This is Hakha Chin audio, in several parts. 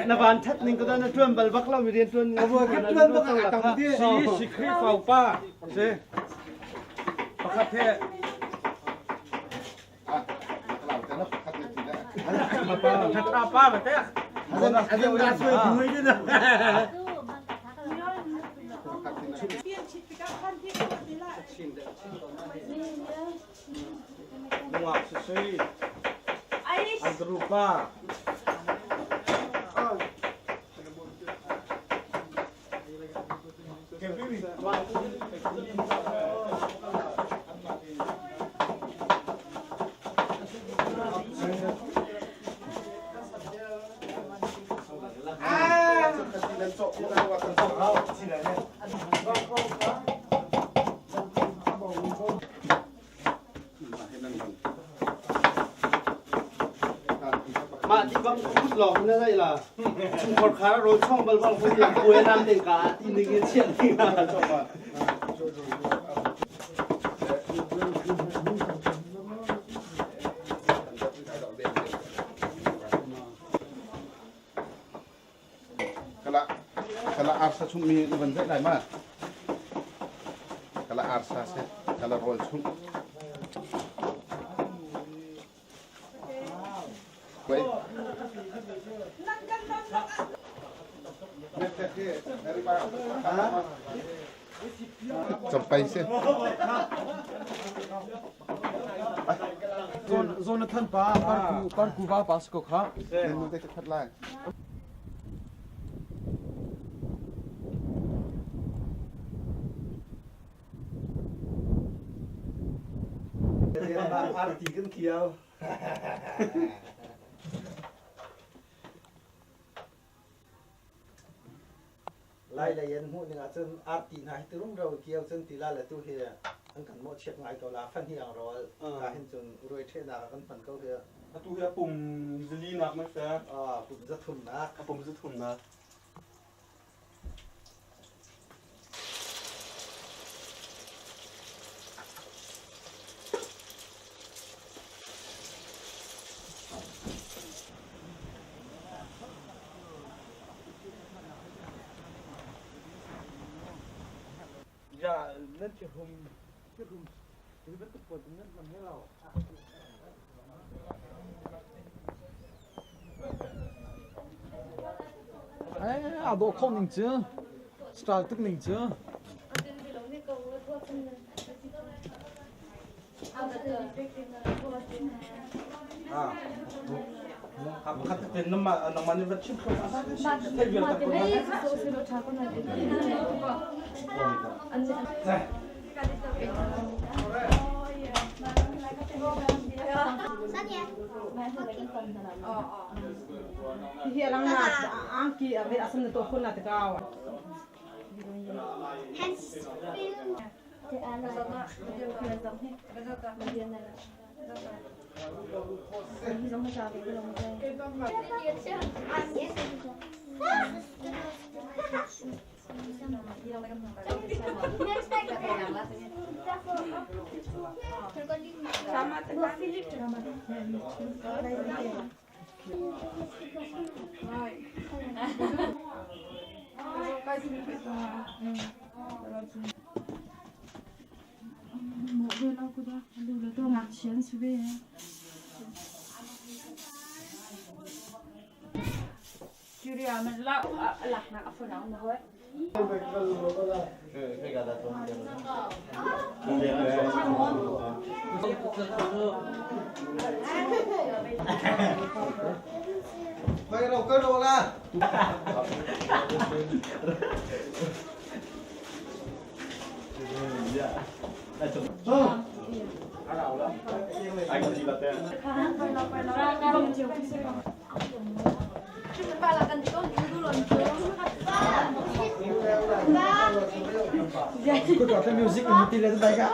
Na van that ning ko na tuan bal bak lo mi rian tuan. Tuan bak a tam ti. Si si Khrihfa upa si pakhat he Tha pa ba te. Nungak sisui. Andrew pa. Mah ti bang kut lawng na zai la. Chungkhar khar rawl chong bal bang hun yang puai nam ding ka ti ning in chian ding ha. Kala kala arsa chung mi na van zaih lai ma? Kala arsa se kala rawl chung. Wait. Sampai se. Jonathan pa parku parku va pa ko kha. Nan te khat lai. Arti kan kiao. Lai lei an hmuh ning ahcun arti hna hi ti rumro kio cun ti la le tu hi an kan mawhchiat ngai ko la fan hi ang rawl ka hin cun ruai ṭhehnak ah kan hman ko hi. Atu hi a pum zali nak ma sa? Ah, pum zathum nak. A pum zathum nak. Ja, nan thi hum thi hum hi bantuk pawl nan hman he lo. Eh, a dawh kho ning cu. Style tuk ning cu. Khat te nama nangmah nih van chim kho thei vial tak ko Hi lang na angki a ve asam na to khun na te kaw. Quay đầu cơ đồ la. Ku tuah te music in ti le dai ka.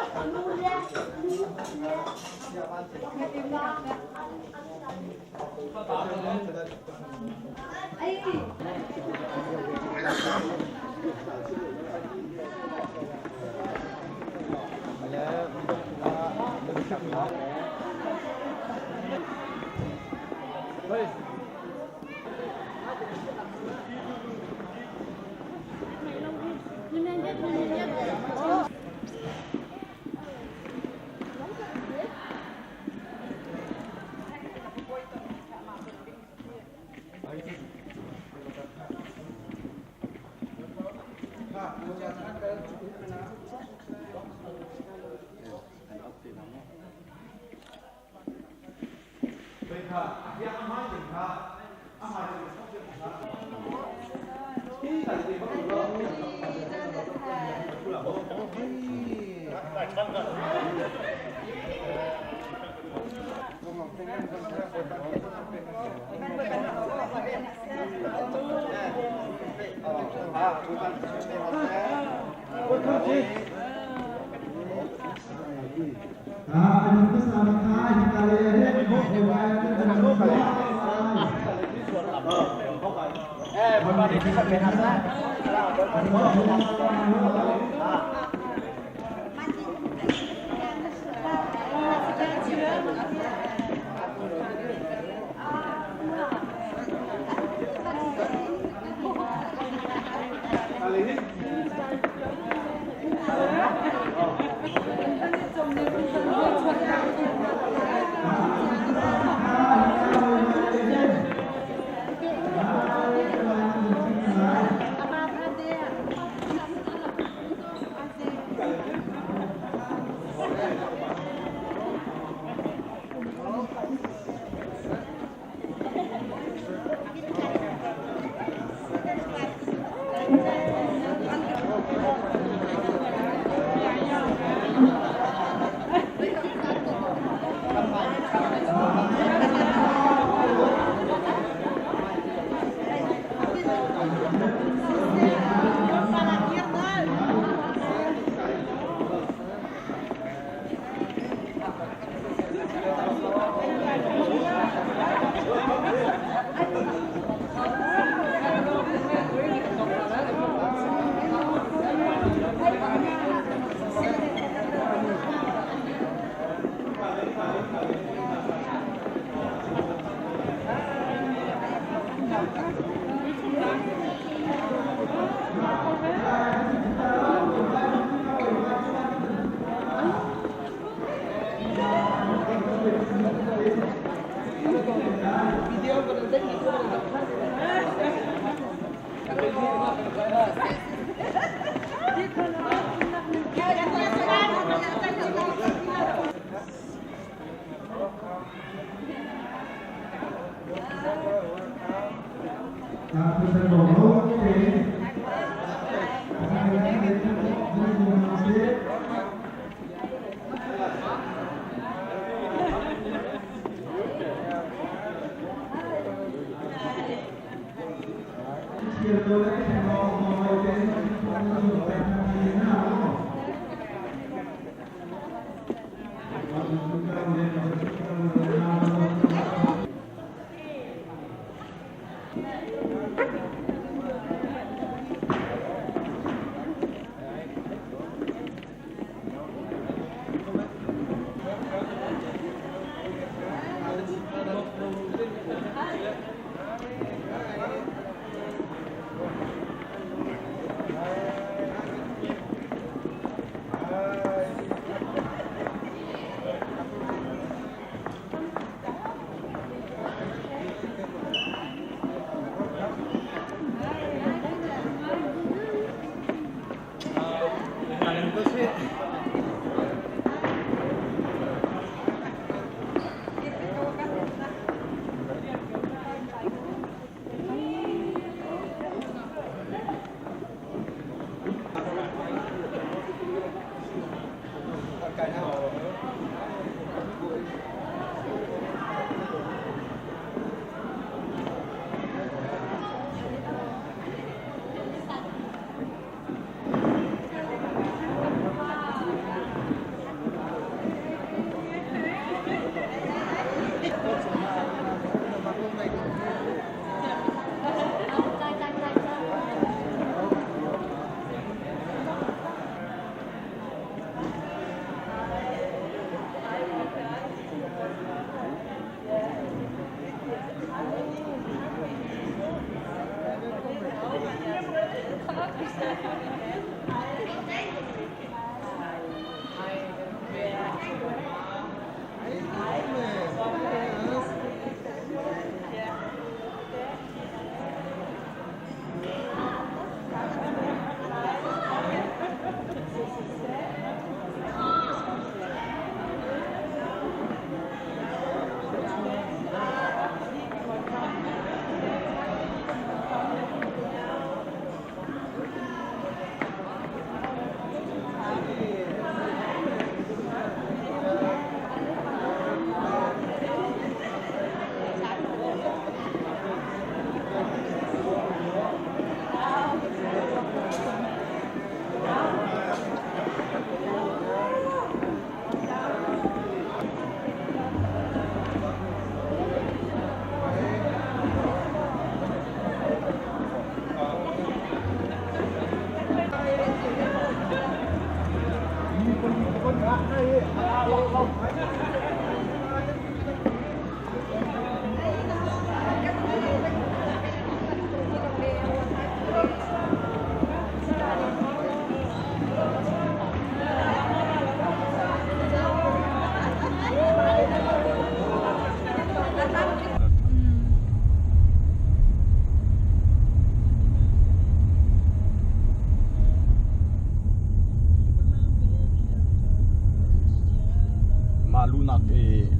Mah lunak i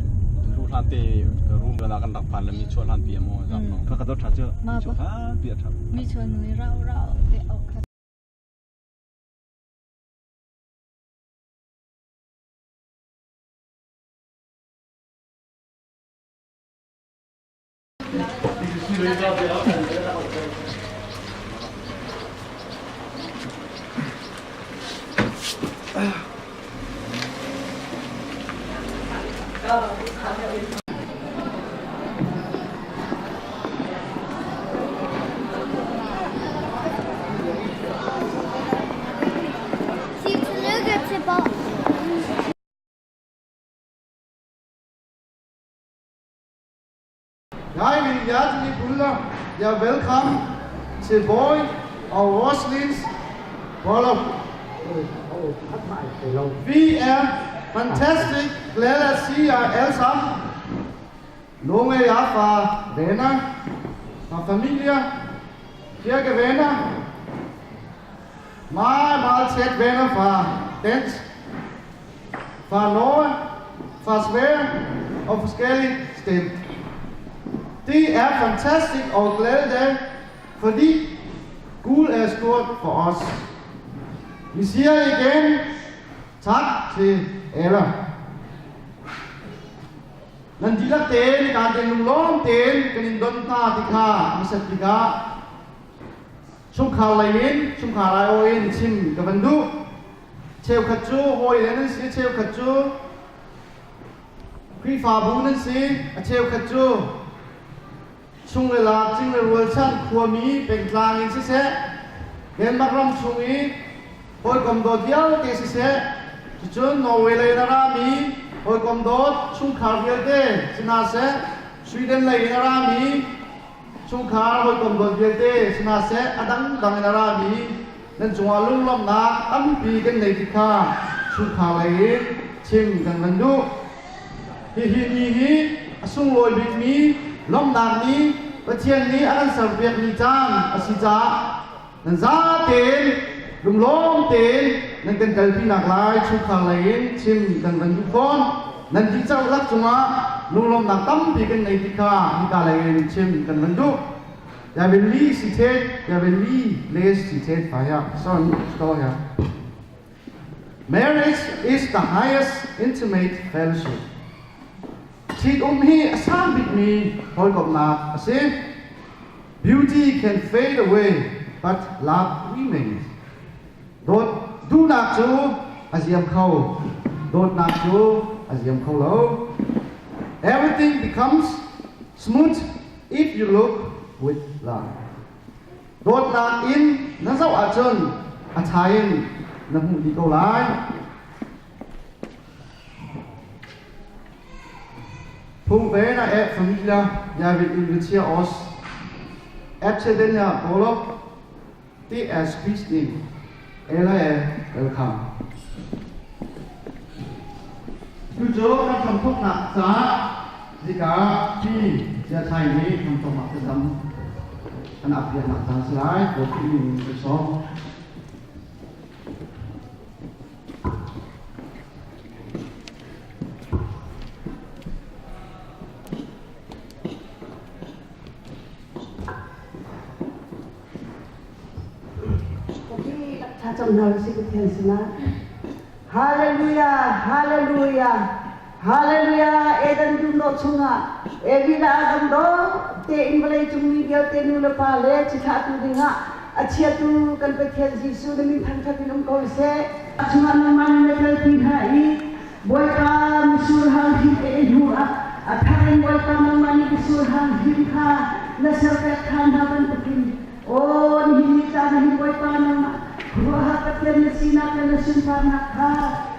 lu hlan te room na kan rak phan le mi chuah hlan pi maw zap no. Ka ka tha chu mi chuah hlan pi a tha. Mi chuah nui rau rau te au khat. Jeg vil hjertelig byde jer velkommen til Boy og Roslins bryllup. Vi er fantastisk glade at se jer alle sammen. Nogle af jer fra venner, fra familier, kirkevenner, meget, meget tæt venner fra dansk, fra Norge, fra Sverige og forskellige steder. Det er fantastisk og glæde dag, fordi Gud er stort for os. Vi siger igen tak til alle. Nan dihlak tein kaan ten lunglawm tein kan in don hna ti kha hmasat bik ah chungkhar lei in chungkhar aiawh in chim ka van duh. Cheukhat cu hawile nan si, cheukhat cu Khrihfabu nan si, a cheukhat cu chung le lak, cing le rualchan khuami pengtlang in siseh, Denmark ram chung i hawikom dawt vialte siseh, cucun Norway lei in a rami hawikom dawt chungkhar vialte si hna seh, Sweden lei in a rami chungkhar hawikom dawt vialte si hna seh, a dangdang in a rami nan cungah lunglawmhnak tampi kan nei ti kha chungkhar lei in chim kan van duh. Hihi ni hi a sunglawi bikmi lawmhnak ni Pathian nih a kan serpiakmi caan a si caah nan zatein lunglawm tein nan kan kalpinak lai chungkhar lei in chim kan van duh fawn. Nan dih lak cungah lunglawmhnak tampi kan ngei ti kha hika lei in chim kan van duh. Jeg vil lige citere, jeg vil lige læse citat fra her. Sådan står her. Marriage is the highest intimate fellowship. Ṭhitum hi a sang bikmi hawikomhnak a si. Beauty can fade away, but love remains. Dawt duhnak cu a ziam kho, dawtnak cu a ziam kho lo. Everything becomes smooth if you look with love. Dawtnak in na zoh ahcun a ṭha in na hmuh dih ko lai. Phung ve na e familia jeg vil invitere os efter den her bryllup. Det er spisning. Alle er velkommen. Cucu kan hramthawknak caah zika pi Ziathai nih hramthawknak thlacam kan ap piaknak caan si lai. Bawipa min in kan sawm. Thlacam hna usih Pathian sinah. Hallelujah, hallelujah, hallelujah. Eden dum chungah Evi le Adam do tein vawlei cung mi vialte nu le pa le cithlahtu dingah a chiatu kan Pathian Jesuh na min thangṭhat in um ko seh. Chungah nangmah na kalpi hna i Bawipa misur hang him e hnu ah a thar in Bawipa nangmah nih misur hang him kha na serpek ṭhan hna bantukin Aw, nihin ni caan ah hin Bawipa nangmah khuaruahhar Pathian na sinak le na sunparnak kha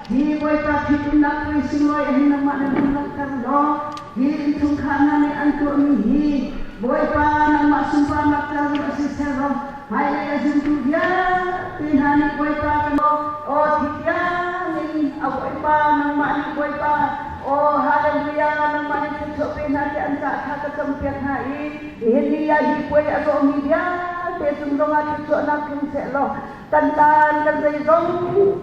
Hi Bawipa ṭhitumnak puai sunglawi ah hin nangmah na lung langhter law hi innchungkhar hna nih an tuahmi hi Bawipa nangmah sunparnak ca zong a si ser law hmailei a zumtu vialte hna nih Bawipa kan aw thi tiangin a Bawipa nangmah nih Bawipa aw hallelujah nangmah nih thluachuah pe hna tiah an cah kha ka campiak hna i nihin ni ah hi puai a zawhmi vialte cung zongah thluachuahnak tlung seh law kan tan kan zeizong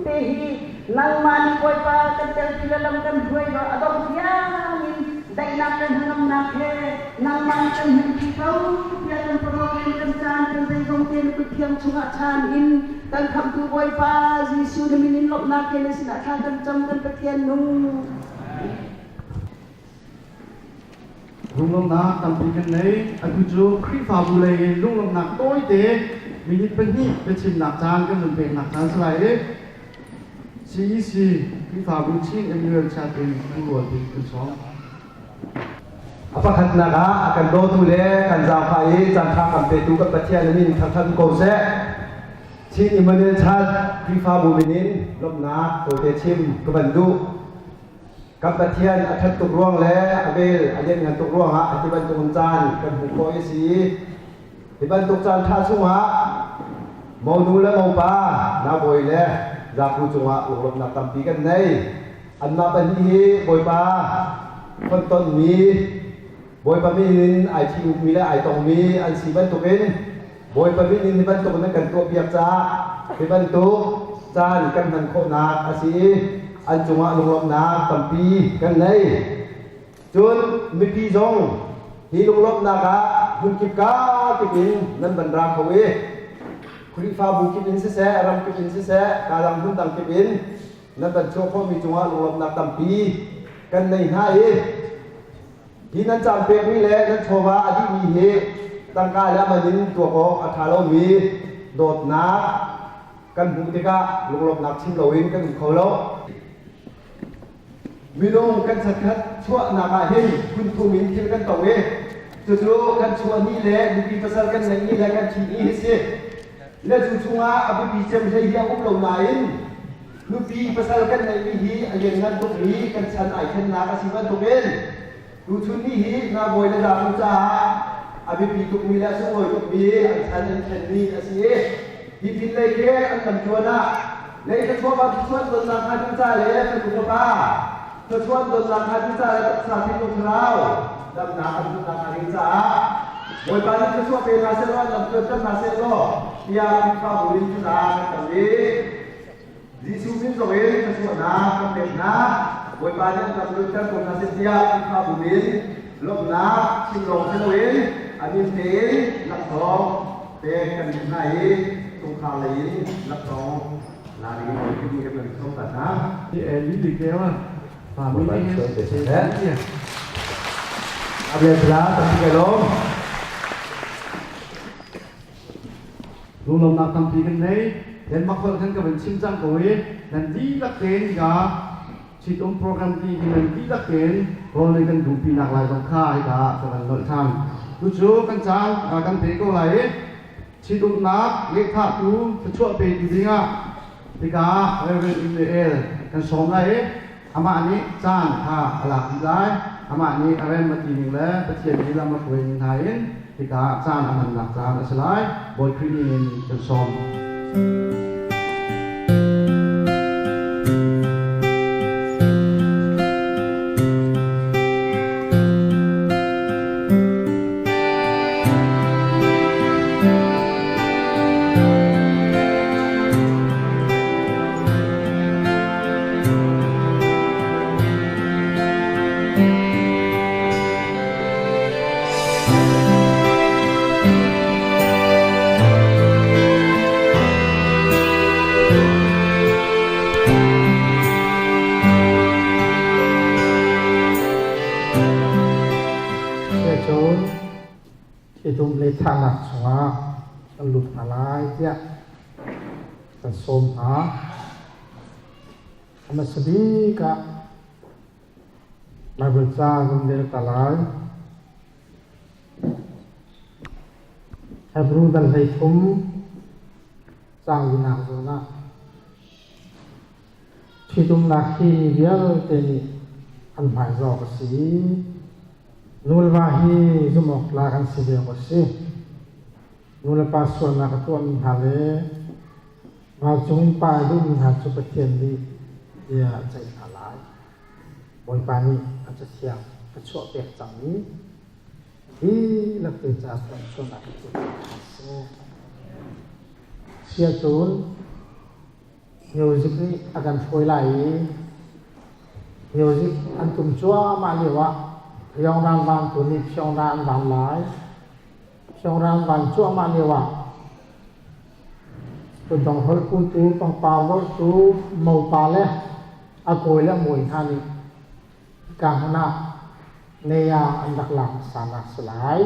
te hi nangmah nih Bawipa kan telpi le lam kan hruai law a dong tiangin daihnak le hnangamnak he nangmah nih kan hmunpi ko tiah kan program kan caan kan zeizong te na kut thiang chungah chaan in kan khamhtu Bawipa Jesuh na min in lawmhnak he na sinah thla kan cam kan Pathian nung. Lunglawmhnak tampi kan ngei. Atu cu Khrihfabu lei in lunglawmhnak tawite minute pahnih biachimnak caan kan vun peknak caan si lai i CEC Khrihfabu Chin Emmanuel Chat in an rual bik kan sawm. A pakhatnak ah a kan dawtu le kan zaangfah i caanṭha kan petu kan Pathian a min thangṭhat ko seh. Chin Emmanuel Chat Khrihfabu min in lawmhnak tawite chim ka van duh. Kan Pathian a ṭhat tuk ruang le a vel a lianngan tuk ruangah a ti bantuk in caan kan hmuh khawh i a si. Hi bantuk caan ṭha chungah monu le mopa, naubawi le zapu cungah lunglawmhnak tampi kan nei. Anmah pahnih hi Bawipa fonhtonhmi, Bawipa min in ai ṭhi-upmi le ai tongmi an si bantukin Bawipa min in hi bantuk in an kan tuahpiak caah hi bantuk caan kan hman khawhnak a si i an cungah lunglawmhnak tampi kan ngei. Cun mipi zong hi lunglawmhnak ah hmunkip ka kip in nan van ra kho i Khrihfabu kip in siseh, ram kip in siseh, kadang hmun dang kip in nan van chuah khawhmi cungah lunglawmhnak tampi kan nei hna i Hi nan caan pekmi le nan chawva a dihmi hi tangka le a man in tuak awk a ṭha lomi dawtnak kan hmuh tikah lunglawmhnak chim loin kan um kho lo. Minung kan chatkhat chuahnak ah hin phun thum in thil kan tong i cucu kan chuah ni le nupi pasal kan ngeih ni le kan thih ni hi si. Le cu chungah a biapi cem hlei hi a um lo nain Nupi pasal kan neihmi hi a lianngan tukmi kan chan ai thlennak a si bantukin tuchun ni hi nabawi le zapu caah a biapi tukmi le a sunglawi tukmi an chan an thlenmi a si i hi pinlei khi an lamtluan ah lei thluachuah pa thluachuah donnak hnga ding ca le fanu fapa thluachuah donnak hnga ding ca le taksa thinlung thlarau damnak an hmuhnak hnga ding caah Bawipa nih thluachuah pe hna sehlaw an lamtluan ter hna sehlaw tiah Khrihfabu in thlaza kan cam i Jesuh min zong in thluachuahnak kan pek hna. Bawipa nih an lam lutter ko hna seh tiah Khrihfabu min lawmhnak chim lawng si loin a min tein laksawng pek kan duh hna i chungkhar lei in laksawng la ding in timi kan van sawm ta hna. Bawipa nih sual pe seh. Abel Sala tampi kai lawm. Lunglawmhnak tampi kan nei. Denmark holh khan ka van chim cang ko i nan dihlak tein ka ṭhitum program ti hi nan dihlak tein rawl ei kan dumpinak lai zong kha hika ah ka van nolh ṭhan. Tucu kan caan kan pe ko lai i ṭhitumnak lehthahtu thluachuah petu dingah hika ah Reverend Immanuel kan sawm lai i amah nih caan kha a lak dih lai. Amah nih a rem a ti ning le Pathian nih lam a hruai ning hna in hika ah caan a hmannak caan a si lai. Bawi Khrih min in kan sawm. Cun thitum le thahnak chungah kan lut hna lai tiah kan sawm hna. A hmasa bik ah Baibal ca kan rel ta lai. Hebru dal 13 caang linak zawn ah. Ṭhitumnak hi mi vialte nih an hmaizawk a si. Nulva hi zumhawktlak an si ve awk a si. Nulepa sualnak a tuahmi hna le vancung in pa a duhmi hna cu Pathian nih bia a ceih hna lai. Bawipa nih a Cathiang a chuahpek cangmi dihlak te caah thluachuahnak in pe hna seh. Siacun music nih a kan hruai lai i music an tum cuahmah lioah Pyongyang vantu nih Pyongyang an van lai. Pyongyang van cuahmah lioah kutdong holh putu, pangpar vorhtu, mopa le a kawi le a mawi hna nih hika hmun ah nea an rak lak hmasanak si lai.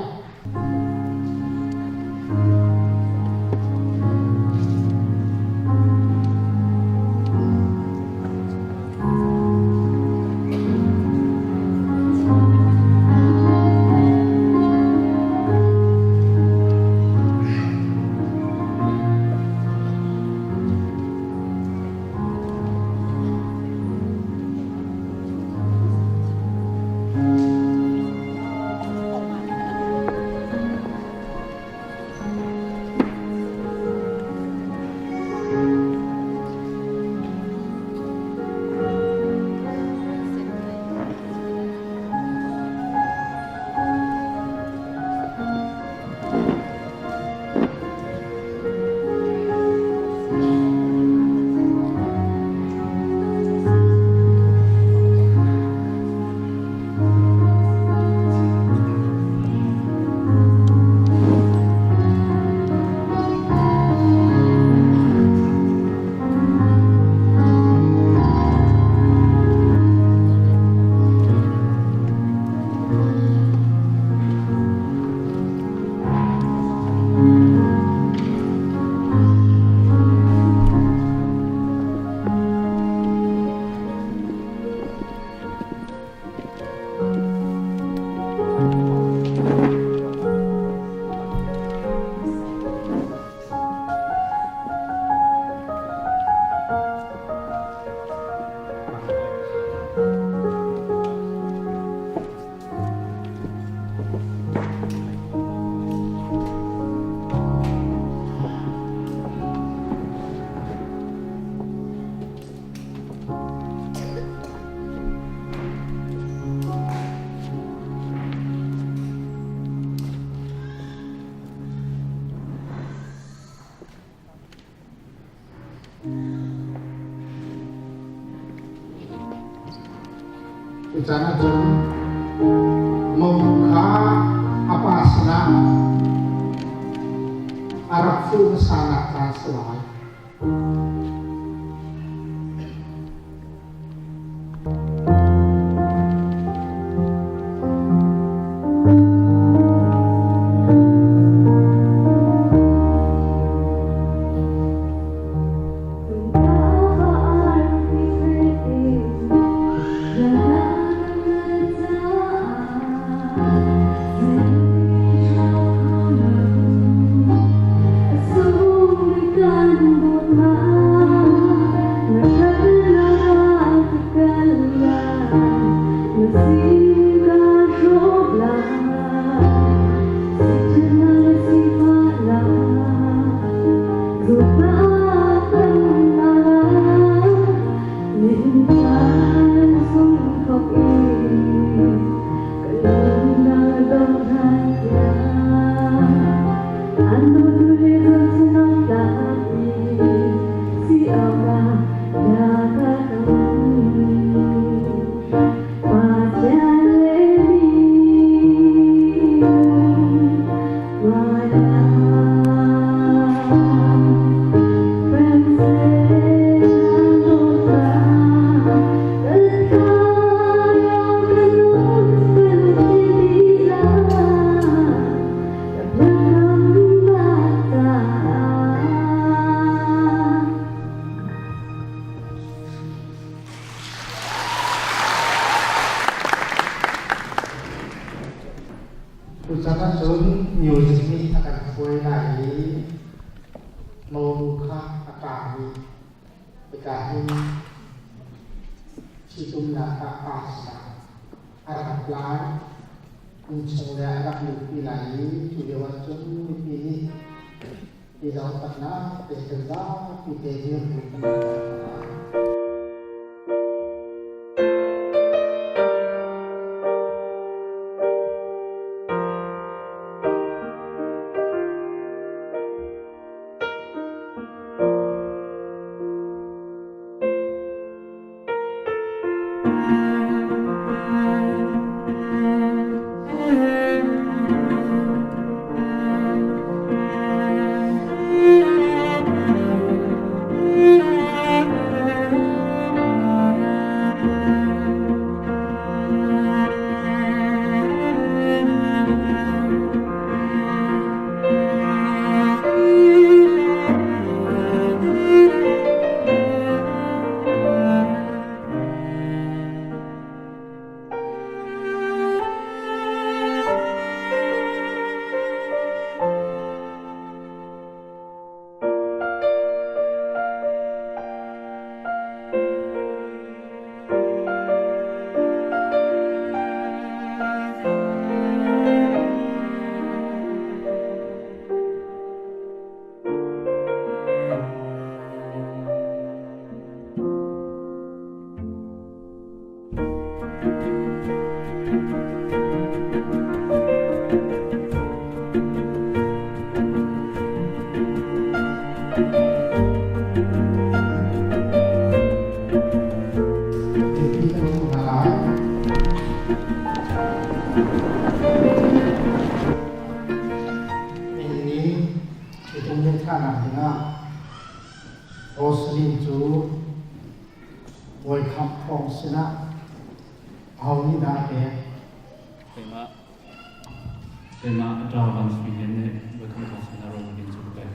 Tuchan ahcun monu kha a pa sinah a rak fuh hmasanak caan si lai. Tuchan ahcun music nih a kan hruai lai i monu kha a ṭa nih hika hin Ṭhitumnak ah pa sinah a rak lai. Innchung le a rak luhpi lai i cu lio ahcun mipi nih hi zaangfahnak te kan zapi te dirhmun kan rak hna lai. Mipi kan hmuh hna lai. Nihin ni kum thahnak dingah Roslyn cu Bawi Khamh Thawng sinah aho nih dah a pek? Keimah keimah a ṭa Van Sui Lian nih Bawi Khamh Thawng sinah Roslyn cu ka pek.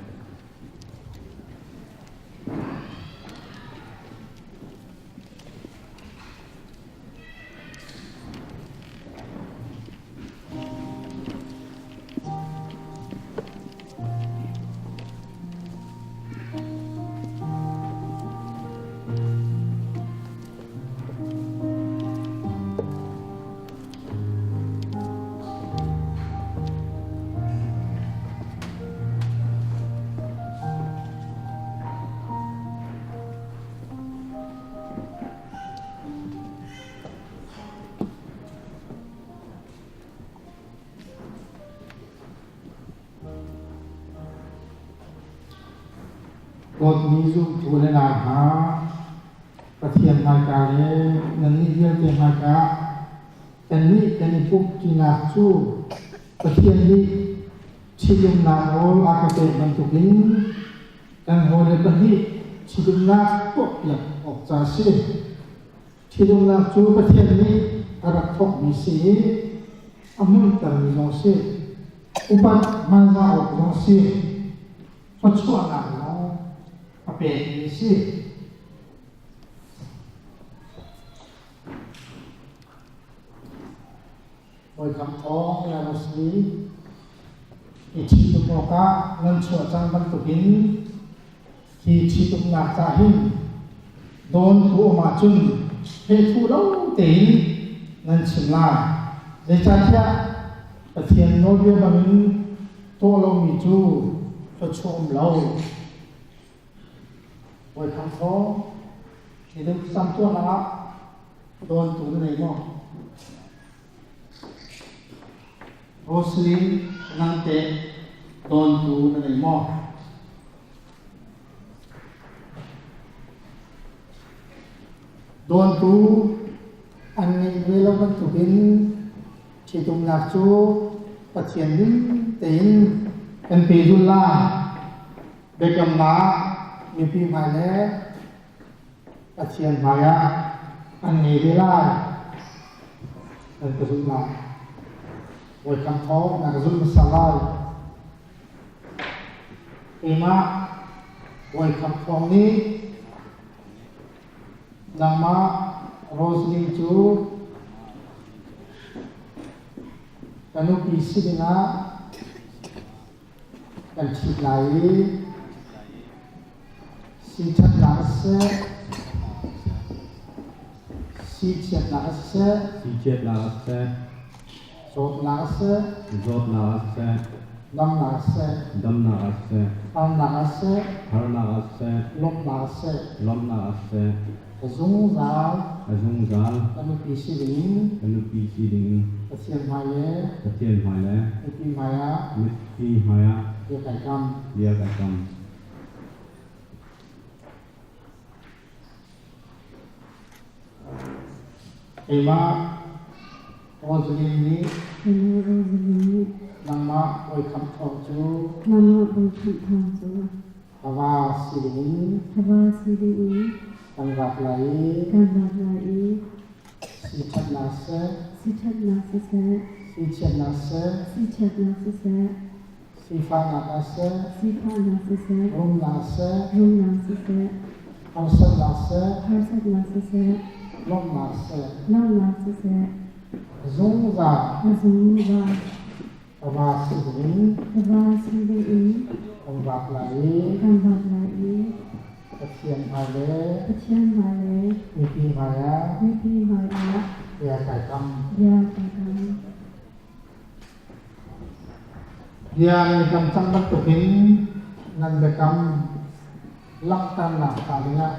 Dawtmi zumtu le nau hna, Pathian hmaika le nannih vialte hmaika kannih kan i pumhṭinak cu Pathian nih ṭhitumnak nawl a ka pek bantukin kan hawile pahnih ṭhitumnak tuahpiak awk ca a si. Ṭhitumnak cu Pathian nih a rak thawkmi si i a hmunhtermi zong a si. Upat hmaizah awk zong a si. Thluachuahnak zong a pekmi a si. Voikhat thawng Yarosli i ṭhitum awkah nan chuah cang bantukin hi ṭhitumnak ca hin dawntu um ahcun phethu lo tein nan chim lai. Zeicahtiah Pathian nawlbia bangin tuah lomi cu thluachuah um lo. Voikhat thawng hi ding tuahnak ah dawntu na nei maw? Roslyn nang teh dawntu na nei maw? Dawntu an ngeih ve lo bantukin ṭhitumnak cu Pathian ning tein kan pehzulh lai. Biakamnak mipi hmai le Pathian hmaiah an ngei ve lai. Nan ka zulh lai. Voikhat thawng na ka zulh hmasa lai. Keimah voikhat thawng nih nangmah Rosalie cu ka nupi si dingah kan ṭhit lai i si ṭhatnak siseh, Sichiatnak ah siseh, Sichiatnak ah siseh, zawtnak ah siseh, zawtnak ah siseh, damnak ah siseh, damnak ah siseh, harnak ah siseh, harnak ah siseh, lawmhnak ah siseh, lawmhnak ah siseh, a zungzal a zungzal ka nupi si dingin ka nupi si dingin Pathian hmai le Pathian hmai le mipi hmai ah mipi hmai ah bia kai kam. bia kai kam. Keimah Rosalind nih Keimah Rosalind nih nangmah Bawi Khamh Thawng cu nangmah Bawi Khamh Thawng cu ka va si dingin ka va si dingin kan rak lai i kan rak lai i siṭhatnak siseh siṭhatnak siseh sichiatnak siseh sichiatnak siseh sifahnak ah siseh sifahnak siseh rumnak siseh rumnak siseh harsatnak siseh harsatnak siseh lawmhnak siseh lawmhnak siseh zungzal zungzal ka va si dingin ka va si dingin kan vak lai i kan vak lai i Pathian hmai le Pathian hmai le mipi hmai ah mipi hmai ah bia kai kam. Bia kai kam. Bia nan i kam cang bantukin nan biakam langhternak ca dingah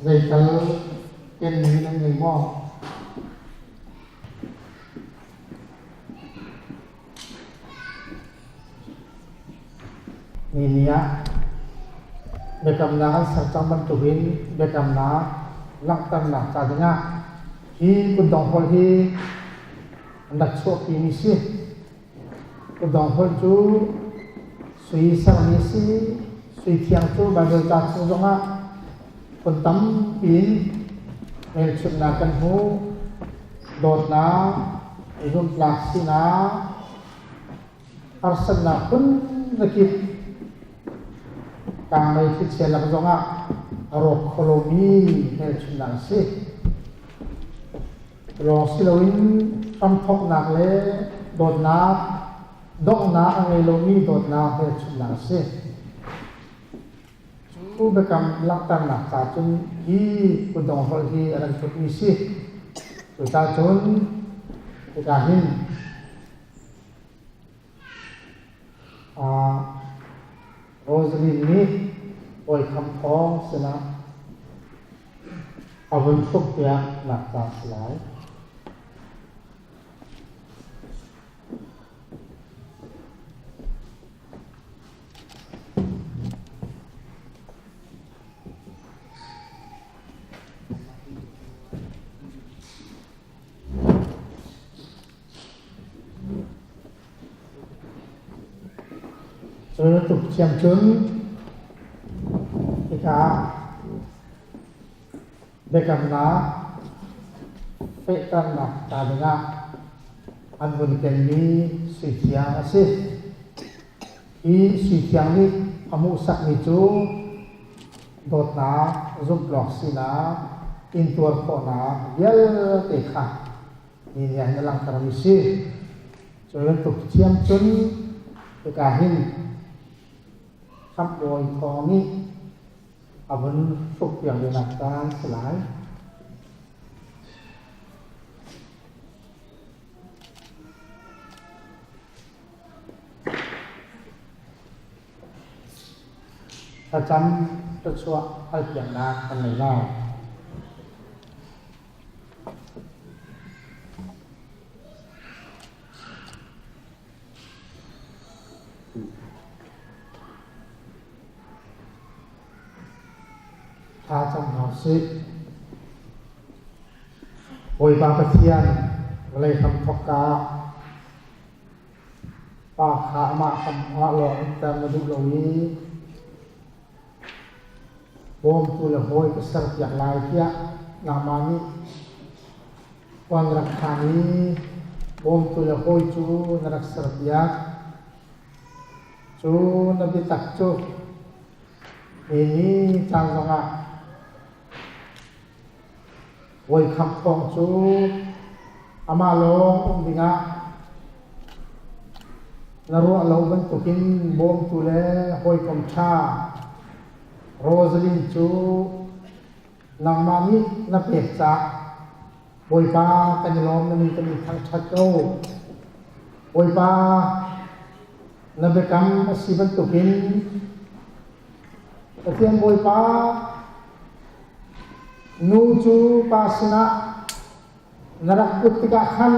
zeital kenmi nan ngei maw? Ni ni ah biakamnak an ser cang bantukin biakamnak langhternak ca dingah hi kutdong holh hi an rak chuahpimi si. Kutdong holh cu sui sermi si. Sui thiang cu Baibal ca chung zongah phun tampi in hmelchunhnak kan hmuh. Dawtnak, zumhtlak sinak, harsatnak phun zakip kangmei thlichia lak zongah a rawk kho lomi hmelchunhnak a si. Lawng si loin hramthawknak le dawtnak, donghnak a ngei lomi dawtnak hmelchunhnak a si. Cu biakam langhternak ca cun hi kutdong holh hi a ran tlukmi si. Cucaah cun hika hin Rosalind nih Bawi Khamh Thawng sinah a vun hrukpiak nak ca si lai. Cu tuk thiam cun hika biakamnak fehternak ca dingah an vun kenmi sui thiang a si. Hi sui thiang nih a hmuhsakmi cu dawtnak, zumhlawk sinak, intuar khawhnak vialte kha mi nih an langhtermi si. Cu bantuk thiam cun hika hin Khamhbawi thawng nih a vun hrukpiak lionak caan si lai. Thlacam thluachuah halpiaknak kan ngei lai. Thla cam hna usih. Bawipa Pathian, vawlei hramthawk ka ah Pa kha amah hramhngah lawng in ter na duh lo i bawmtu le hawi ka serpiak lai tiah nangmah nih khua na rak khaan i bawmtu le hawi cu na rak serpiak. Cu na biatak cu ni ni caan zongah Voikhamh thawng cu amah lawng um dingah na ruah lo bantukin bawmtu le hawikom ṭha Rosalind cu Nangmah nih na pek caah Bawipa kan i lawm na min kan in thangṭhat ko. Bawipa na biakam a si bantukin Pathian Bawipa nu cu pa sinah na rak put tikah khan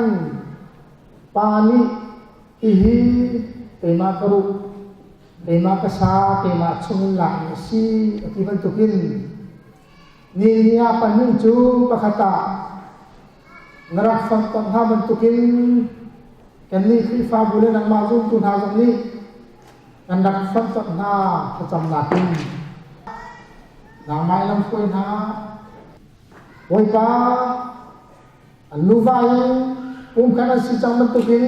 pa nih hihi keimah ka ruh keimah ka sa keimah chungin lakmi a si a ti bantukin ni ni ah pahnih cu pakhat ah na rak fonhtonh hna bantukin kannih Khrihfabu le nangmah zumtu hna zong nih kan rak fonhtonh hna thlacamnak in nangmah lamhruai hna Bawipa an nuva in pumkhat an si cang bantukin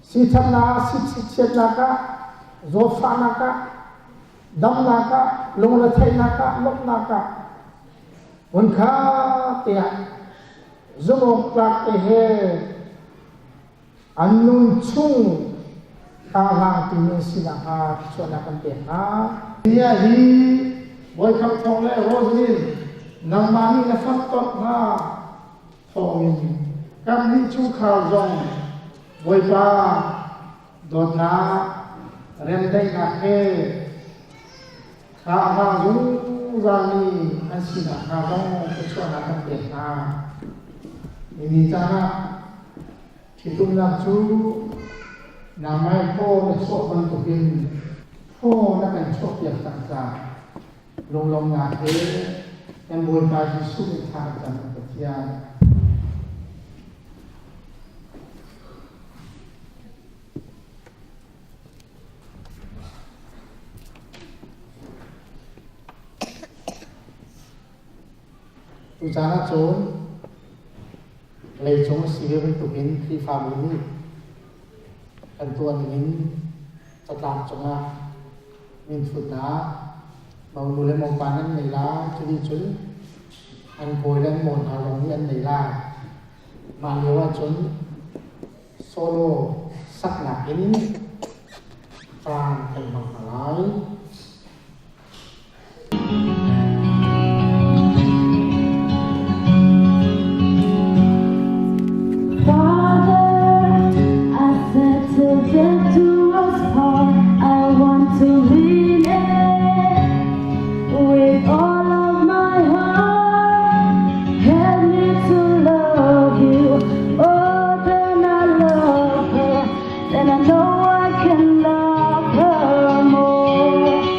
si thatnak si chiatnak ah zawtfahnak ah damnak ah lungretheihnak ah lawmhnak ah hmunkha tiah zumhawktlak te he an nun chung karhlang timi sinak hnga thluachuahnak kan pek hna. Nia hi Bawikham Thawng le Rosalind nangmah nih na fonhtonh hna thawngin kannih chungkhar zong Bawipa dawtnak remdaihnak he karhlang zungzalmi an sinak hnga zong thluachuahnak kan pek hna. Ni caan ah Ṭhitumnak cu nangmah thaw na chuah bantukin thaw na kan chuahpiak cang caah lunglawmhnak he kan Bawipa Jesuh nih thla kan cam kan Pathian. Tucaan ahcun leicung a si ve bantukin Khrihfabu nih kan tuah ningin catlang cungah minthutnak monu le mopa nan nei lai cuti cun an kawi le an maw hna zong nih an nei lai. Mah lio ahcun solo saknak in caan kan hmang hna lai. Father, I said till death do us part. I want to mean it with all of my heart. Help me to love you more than I love her. Then I know I can love her more.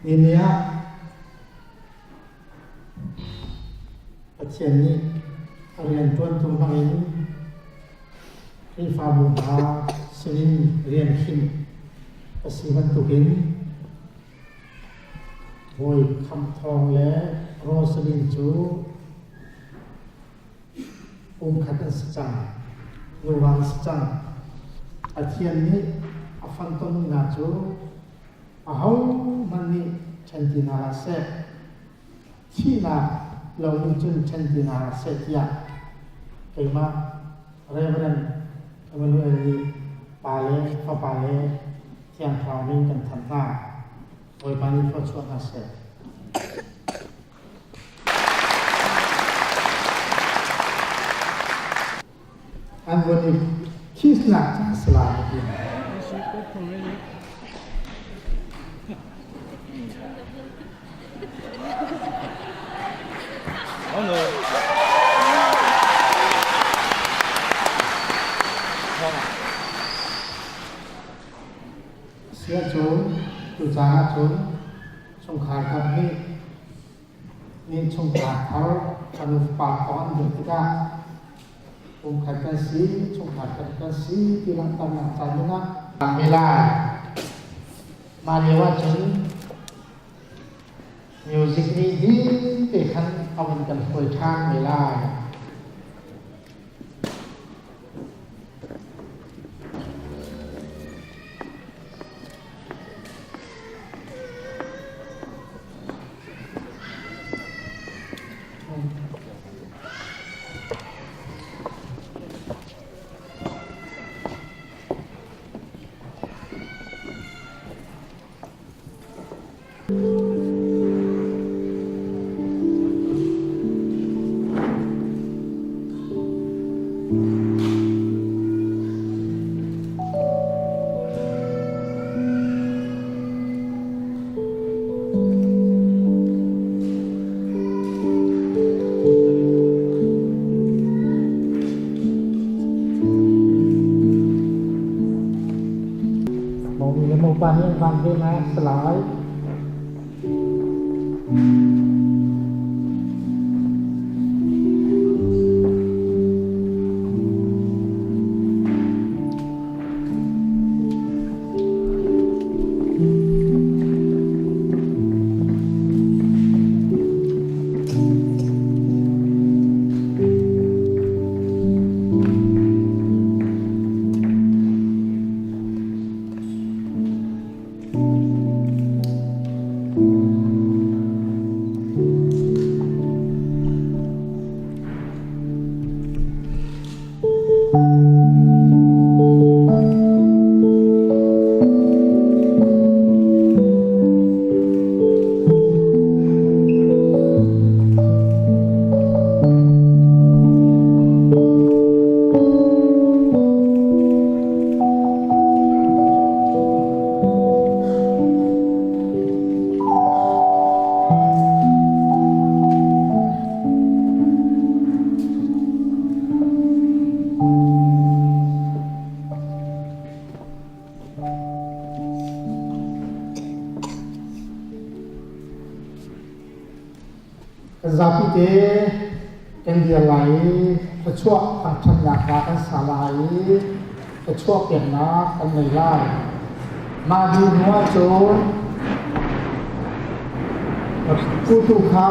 Ni ah Pathian nih a rianṭuantu hmangin Khrihfabu hna sinin rian khinh a si bantukin Bawi Khamh Thawng le Rosalyn cu pumkhat an si cang, nuva an si cang. Pathian nih a fontommi hna cu ahohmanh nih ṭhen ti hna hlah seh. Thihnak lo nih cun ṭhen ti hna hlah seh tiah keimah Reverend Emmanuel nih Pa le Fapa le Thiang Thlarau min kan thanh hna. Bawipa nih thluachuah hna seh. An vun i kiss-nak ca a si lai a ti. Siahcun tucaan ahcun chungkhar khat nih nih chungkhar thar fanu fapa kong an dirh tikah pumkhat kan si, chungkhar khat kan si ti langhternak caan dingah ve lai. Mah lio ahcun music nih din te khan a vun kan hruai ṭhan ve lai. Monu le mopa nih an van ve lai a si lai. Kan zapi te kan dir lai i thluachuah thangṭhatnak hla kan sa lai i thluachuah peknak kan nei lai. Mah dih hnu ahcun putu kha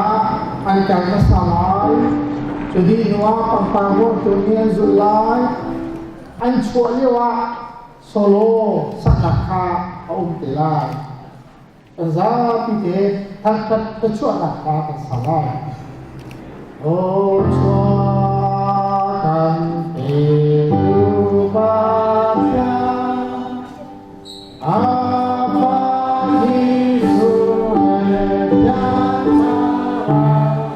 an kal hmasa lai. Cu dih hnu ah pangpar vuantu nih an zulh lai. An chuah lio ah solo saknak kha a um te lai. Kan zapi te thangṭhat thluachuahnak kha kan sa lai. Thluachuah kan petu Pathian, Apa Jesuh le Thiang Thlarau,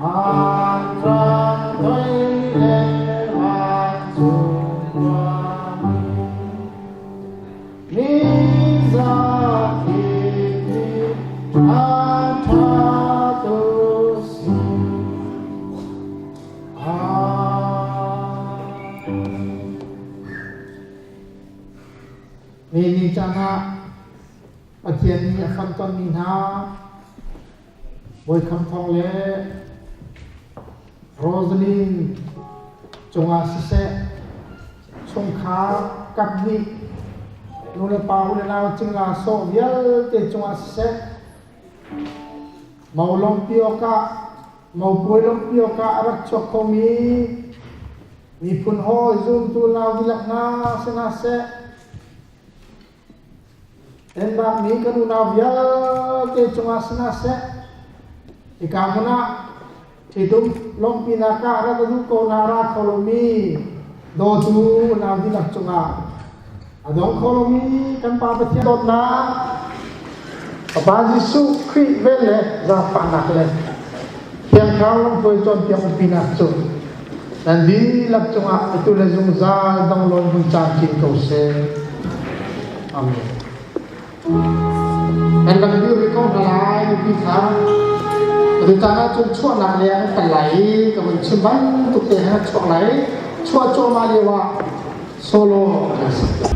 an ram toi le vancung khuami, Ni ni caan ah Pathian nih a fonhtonmi hna Bawi Kham Thawng le Rosaline cungah siseh, chungkhar kaphnih nulepa unau cingla sawh vialte cungah siseh, Mo lawmpi awkah mo puai lawmpi awkah a rak chuak khomi miphun hawi zumtu nau dihlak hna si hna seh, Denmark mi kan unau vialte cungah si hna seh, hika hmun ah ṭhitum lawmhpinak ah rat a duh ko na ra kho lomi dawtu unau dihlak cungah a dong kho lomi kan Pa Pathian dawtnak Fapa Jesuh Khrih vel le zaangfahnak le Thiang Thlarau lamhruai cawnpiak umpinak cu nan dihlak cungah atu le zungzal donglawn hun caamcin ko seh. Amen. Nan rak dir rih ko hna lai nupi kha. Atu caan ahcun chuahnak lei ah kan kal lai i ka vun chim bantuk te khan chuak lai. Chuah cuahmah lio ah solo kan sak.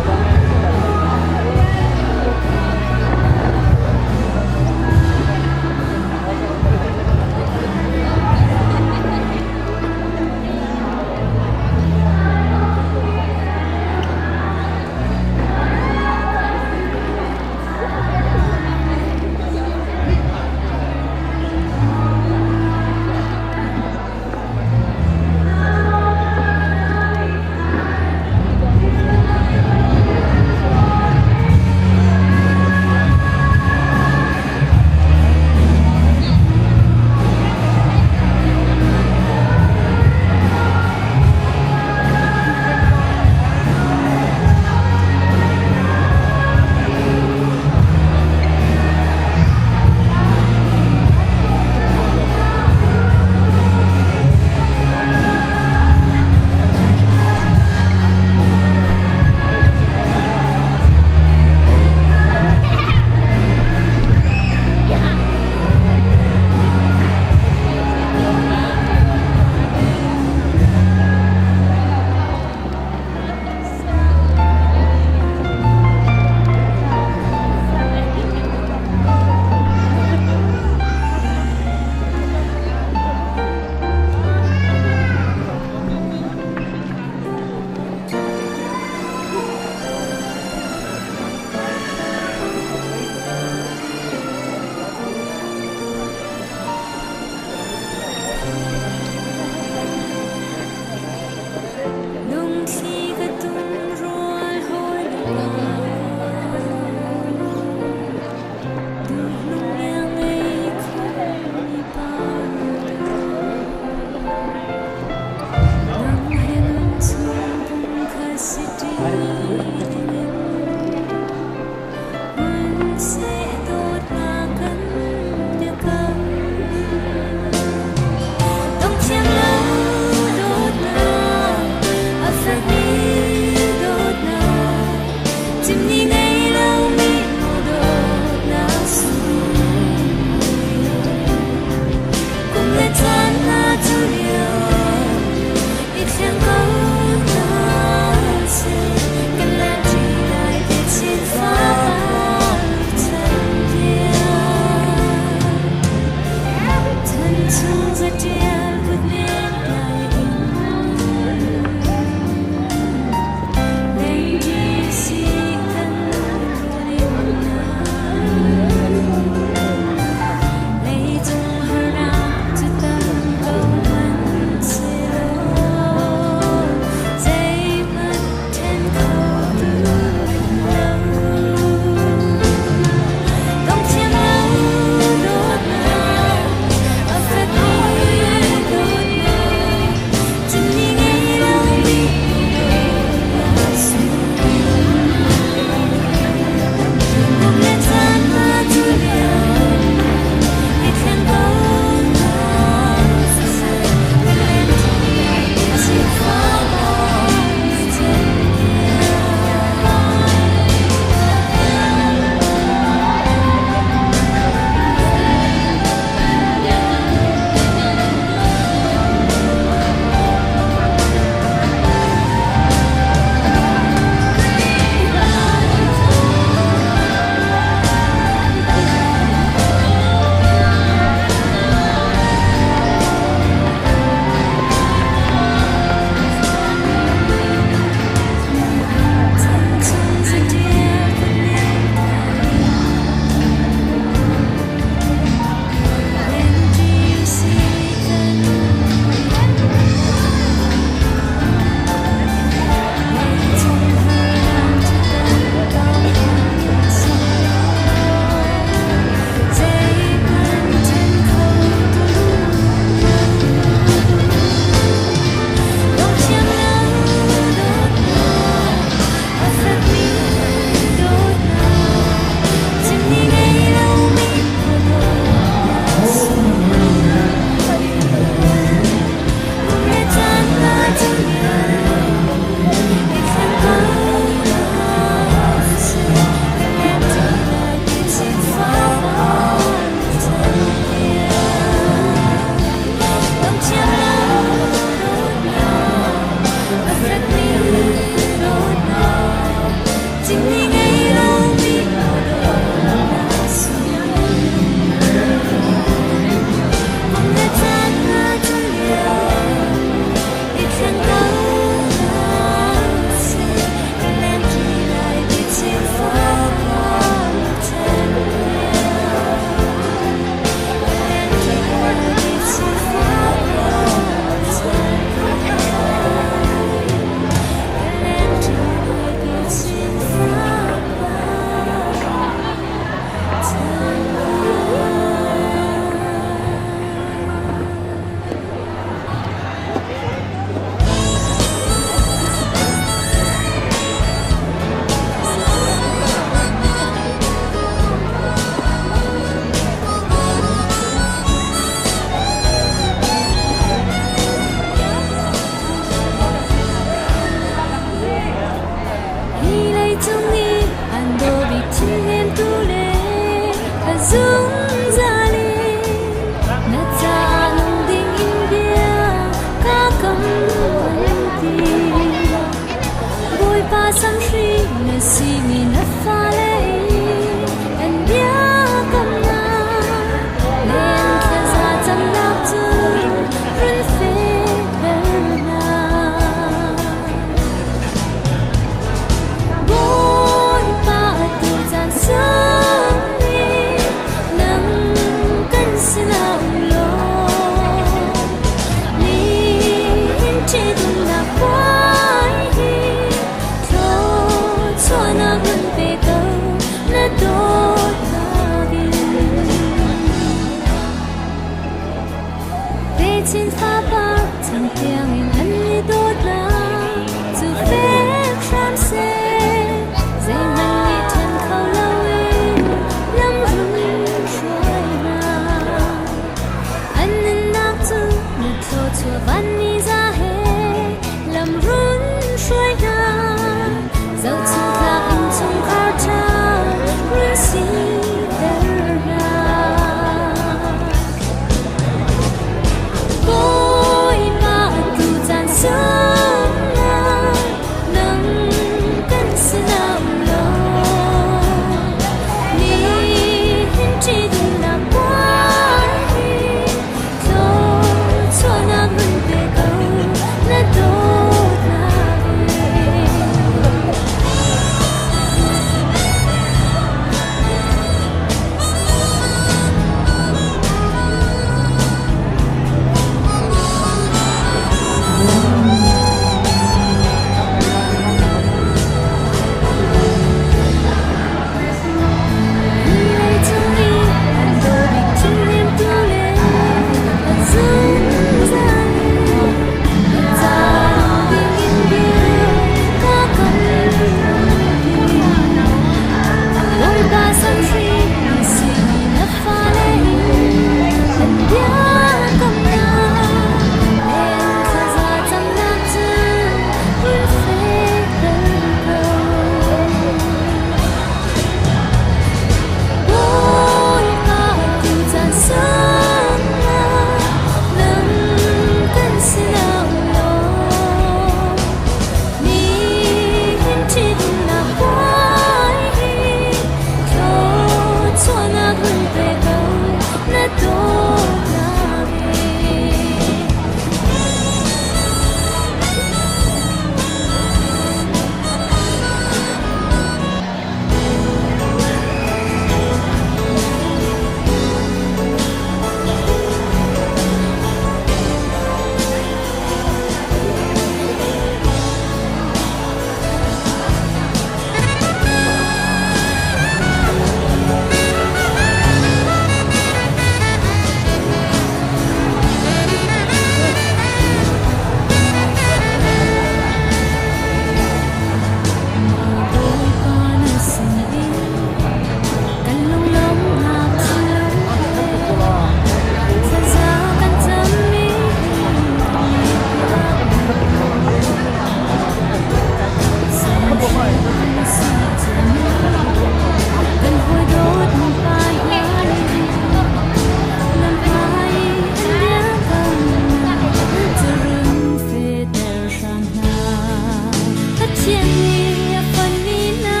Pathian nih a fonhmi hna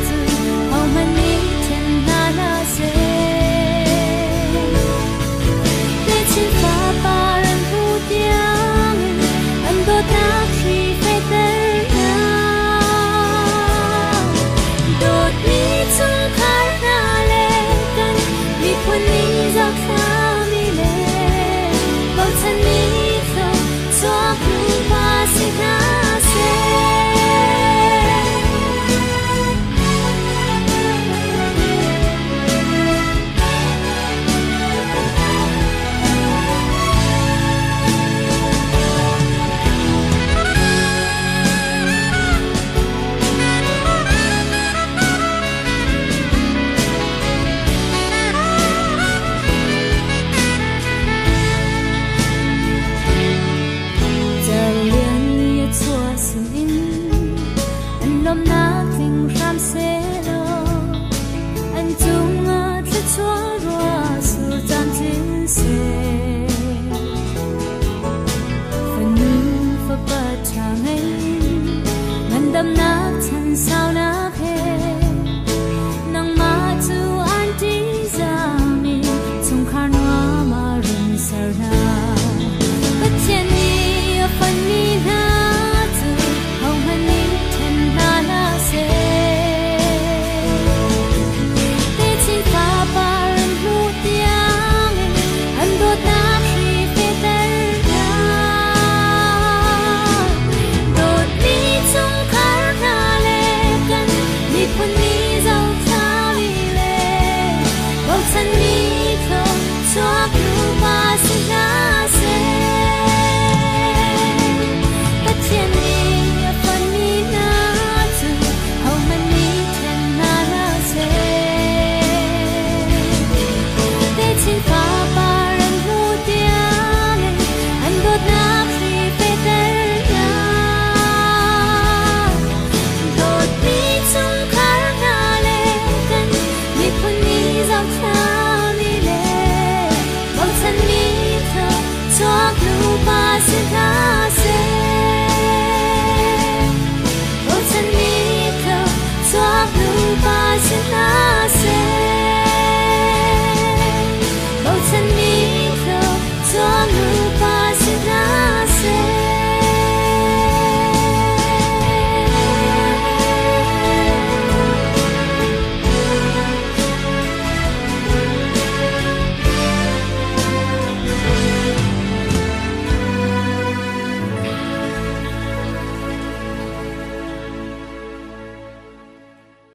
cu hohmanh nih ṭhen hna hlah seh. Techin fapar an hmuh tiangin an dawtnak hri fehter hna. Dawtmi chungkhar hna le kan miphun ning zohthlami le bochanmi thluachuak nupa si hna seh. Calian nih a chuah sinin an lawmhnak tling hram sehlaw an cungah thluachuah ruah sur caamcin seh. Fanu fapa ṭha ngei in ngandamnak chan saunak he.